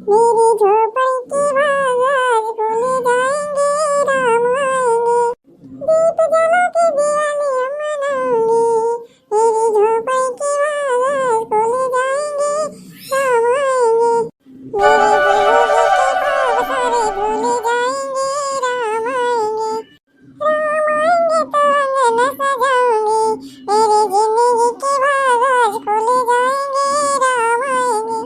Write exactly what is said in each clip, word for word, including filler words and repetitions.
मेरी झोपड़ी के बाग आज खुल जाएंगे, राम आएंगे। दीप जला के दिवाली हम मनाएंगे। मेरी झोपड़ी के बाग आज खुल जाएंगे, राम आएंगे। मेरी जिंदगी के ख्वाब सारे भूल जाएंगे, राम आएंगे। राम आएंगे तो अंगना सजाएंगे, मेरी जिंदगी के बाग आज खुल जाएंगे, राम आएंगे।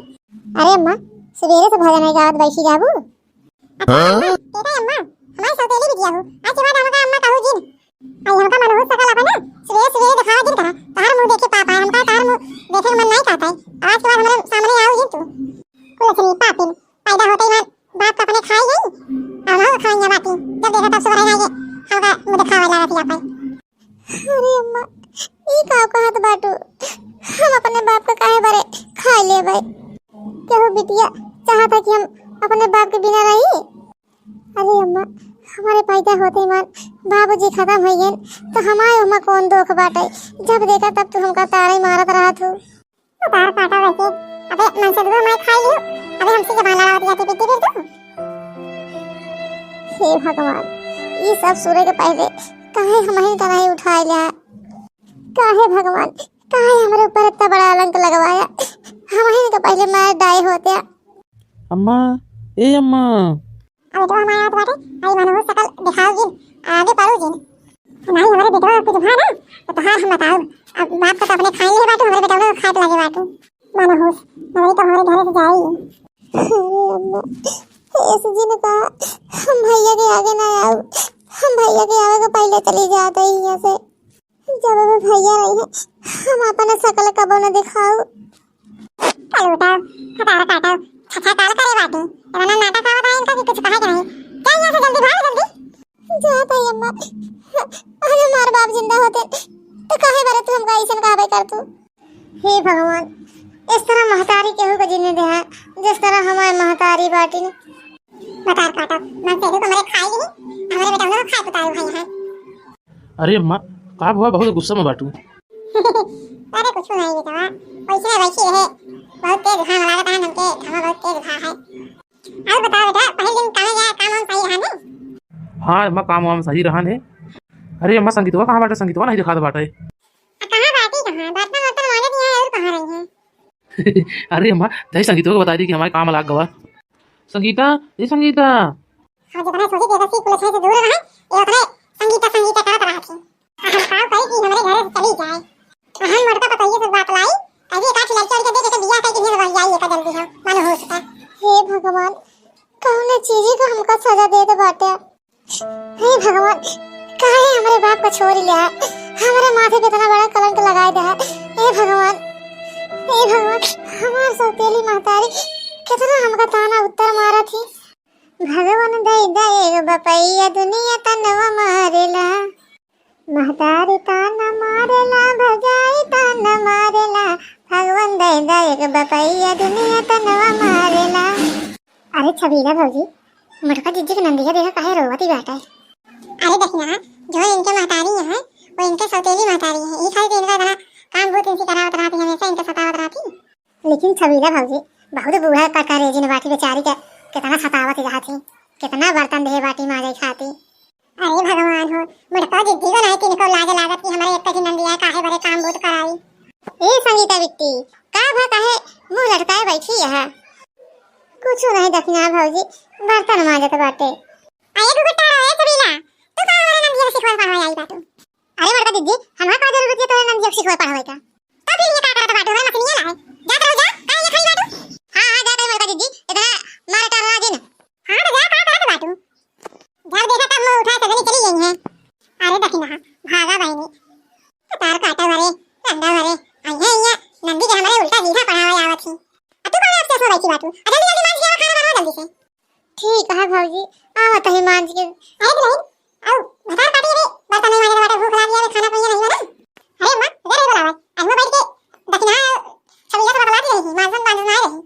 अरे अम्मा, सुबेरे से भजन गावत बैठी जाबू? अच्छा अम्मा, तेरा अम्मा, हमारी सौतेली बिटिया हो, आज के बाद हमका अम्मा कहू जिन। आई हमका मनहूस सकल अपन ना, सुबेरे सुबेरे दिखावा जिन करा, तोहार मुंह देखे पाप आए, हमका तोहार मुंह देखे के मन नहीं कहता है। आज के बाद हमारे सामने आओ जिन तू। कुलछनी पापिन, पैदा होते ही हमार बाप का अपने खाई गई, और हम खाई बाटी, जब देखा तब सुबह रह गए, हमका मुंह दिखावे लागत या पाई। अरे अम्मा, ई का कहत बाटू? हम अपने बाप का काहे बारे खाए लेबै? केहू बिटिया चाहत है कि हम अपने बाप के बिना रही? अरे अम्मा, हमारे पैदा होते ही मान बाबूजी खत्म हो गए, तो हमारे ओमा कौन दुख बाटे? जब देखा तब तू हमका ताड़े मारत रहत हो। तार काटा वैसे, अबे मन से दुआ मैं खाई लियो, अबे हमसे जबान लड़ावत जाती पीती फिर तू। हे भगवान, ई सब सुने के पहले काहे हमहिन का नहीं उठाए लिया? काहे भगवान, काहे हमरे ऊपर इतना बड़ा कलंक लगवाया? हमहिन का पहले मार डाए होते। अम्मा, ए अम्मा। अब बेटवा हमारे आवत बाटे, आई मनहूस सकल दिखाओ जिन, आगे पढ़ो जिन। नहीं, हमारे बेटवा कुछ भा ना, तो तोहार हम बताओ। अब बाप का तो अपने खाई लिए बाटू, हमारे बेटवा को खाए लगे बाटू। मनहूस, नहीं तो हमारे घर से जाई। अरे अम्मा, ऐसे जिन का हम भैया के आगे ना आओ, हम भैया के आवे के पहले चली जाते हैं यहाँ से। जब अबे भैया रही है, हम अपन सकल कबो न दिखाऊ। कलूटा, खटारा काटा, छछा काल करे बाटी। इतना नाटक आवत है इनका कि कुछ कहा के नहीं। चल यहाँ से जल्दी भाग जल्दी। जात है अम्मा। अरे हमार बाप जिंदा होते तो काहे बारे तू हमका ऐसन कहबे कर तू? हे भगवान, इस तरह महतारी केहू को जीने दे है, जिस तरह हमारे महतारी बाटी ने। बतार काटा, मन से को मेरे खाई नहीं, हमारे बेटा उन्हें खाए पुताई भाई है। अरे अम्मा, का भवा बहुत गुस्सा में बाटू? अरे कुछ नहीं बेटवा, वैसे वैसे है, बहुत तेज घाम लागत है हमके, घाम बहुत तेज घा है। और बताओ बेटा, पहले दिन कामे गया, काम वाम सही रहा ने? हाँ अम्मा, काम वाम सही रहा ने। अरे अम्मा, संगीतवा कहाँ बाटे? संगीतवा नहीं दिखात बाटे। आ, कहाँ बाटी, कहाँ? बर्तन वर्तन मांजत ही है, और कहाँ रही है? अरे अम्मा, जाई संगीतवा को बताई दी कि हमारे काम लाग गवा। संगीता, ए संगीता। हाँ, जितने सोचे थे, बस ये कुल अच्छे से दूर रहे, ये उतने संगीता, संगीता करत रहा थी। हम पाँव करी कि हमरे घर से चली जाए। हम मोटका पतोहिए से बात लाई, अभी एक आध लड़की लड़के देख के बियाह करके भेज वही आई, एका जल्दी हम, मन हो चुका। हे भगवान, कौने चीज को हमका सजा दे दे बाटे। हे भगवान, काहे हमरे बाप को छोड़ लिया? हमरे माथे पे इतना बड़ा कलंक लगाए दे। हे भगवान, हे भगवान, हमार सौतेली महतारी कितना हमका ताना उत्तर मारा थी। भगवान दे दे एगो बपैया, दुनिया तनवा मारेला। महतारी ताना मारेला, भजाई ताना मारेला। भगवान दे दे एगो बपैया, दुनिया तनवा मारेला। अरे छबीला भौजी, मोटका जिज्जी के नंदिया देखा काहे रोवत ही बाटे। अरे दखिना, जो इनके महतारी है, वो इनके सौतेली महतारी है। ई खातिर इनका इतना काम बूत इनसे करावत रहती, हमेशा इनके सतावत रहती। लेकिन छबीला भौजी, बहुत बूढ़ा का करे जिन बाटी बेचारी के, कितना सतावत रहती, कितना बर्तन देहे बाटी माजे खाती। अरे भगवान हो, मोटका जिज्जी को नहीं तिनको लाज लागत कि हमारे एक कजी नंदिया काहे बड़े काम बूत कराई। ए संगीता बिट्टी, का भा काहे मुंह लटकाए बैठी है? कुछ नहीं दखिना भौजी, बर्तन माजत बाटे। अरे गुगुटा रे छबीला, तू का हमारे नंदिया के सिखवा पढ़वा आई बाटू? अरे मोटका जिज्जी, हमरा का जरूरत है तोरे नंदिया के सिखवा पढ़वा का? तो फिर ये का करत बाटू? हमारे मशीनिया ना है। जात रहो जा, का ये खाली बाटू? हाँ, हाँ, जात है मोटका जिज्जी, इतना मारे टरवा जिन। हाँ, तो जा, का करत बाटू? जब देखा तब मुंह उठा के जनी चली गई है। अरे दखिना, भागा बहनी। तार काटा भरे, रंडा भरे, आई है यहाँ, नंदी के हमारे उल्टा सीधा पढ़ावे आवत ही। अब तू बड़े अफसोस में बैठी बाटू। आ जल्दी जल्दी मांज के आवा, खाना बनावा जल्दी से। ठीक है भौजी, आवत है मांज के। अरे दुल्हन, आओ, भतार काटी रे, बर्तन नहीं मांजे बाटे, भूख लागी है, खाना पीना नहीं बना। अरे अम्मा, इधर ही बोलावा, आज वो बैठ के दखिना, छबीला से बतलाती रही, मांजन मांजन आए रही।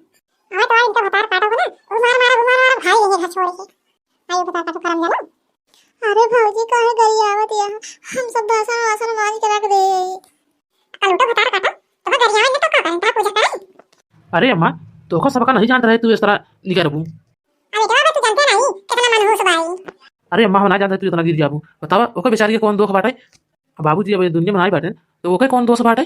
अरे तो इनका भतार काटो को ना, वो मार मारा, वो मार मारा, भाई यही घर छोड़ के। आइए बता, काटो करम जानो। अरे भौजी, काहे गरियावत या? हम सब बासन वासन मांज के रख दे। कल उठो भतार काटो, तो गरियावे न तो का करें, का पूजा करें? अरे अम्मा, तोहका सबका नहीं जानत रहे तू इस तरह निकरबू। अरे बेटवा, तू जानते नहीं कितना मनहूस बाई। अरे अम्मा, हम ना जानते तू इतना गिर जाबू। बतावा, ओकर बेचारी के कौन दोष बाटे? बाबूजी अब ये दुनिया में नाई बाटे, तो ओकर कौन दोष बाटे?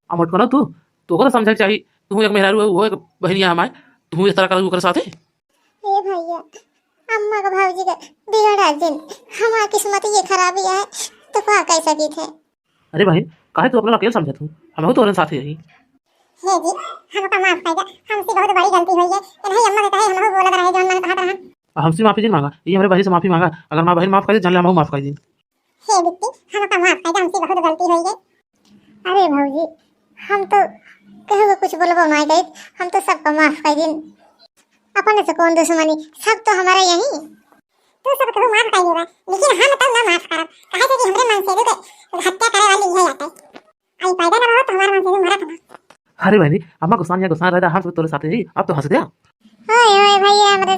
आ मोटकनो तू, तू ओकर समझे के चाही। तू एक मेहरारू है, वो एक बहनिया हमार, तू इस तरह करबू ओकर साथे? ए भैया, अम्मा का भौजी का बिगड़ा दिन, हमार किस्मत ये खराबी है, तो का कह सकी थे? अरे बहन, काहे तू अपना अकेल समझत हूँ? हमहू तोहरे साथे हई। हे जी, हमका माफ कर दे, हमसे बहुत बड़ी गलती हुई है। इन्हें अम्मा के कहे हमहू बोलत रहे, जौन मन कहत रहन। अब हमसे माफी जिन मांगा, ये हमरे बहन से माफी मांगा। अगर हमार बहन माफ कर दे, जान ले हमहू माफ कर दे। हे बिट्टी, हमका माफ कर दे, हमसे बहुत गलती हुई है। अरे भौजी, हम तो केहू के कुछ बोलबो नहीं करित, हम तो सबको माफ कर दिन। अपने से कौन दुश्मनी, सब तो हमारे यही। तू सब केहू माफ कर देबा, लेकिन हम तो ना माफ करब, काहे से कि हमरे मनसेदू के हत्या करे वाली इहे आटे। आई पैदा ना रहो तो हमारे मनसेदू मरत ना। अरे बहनी, अम्मा गुस्सा नहीं, गुस्सा रहता, हम सब तोरे साथे ही, अब तो हंस दिया। ओए, ओए भैया, हमरे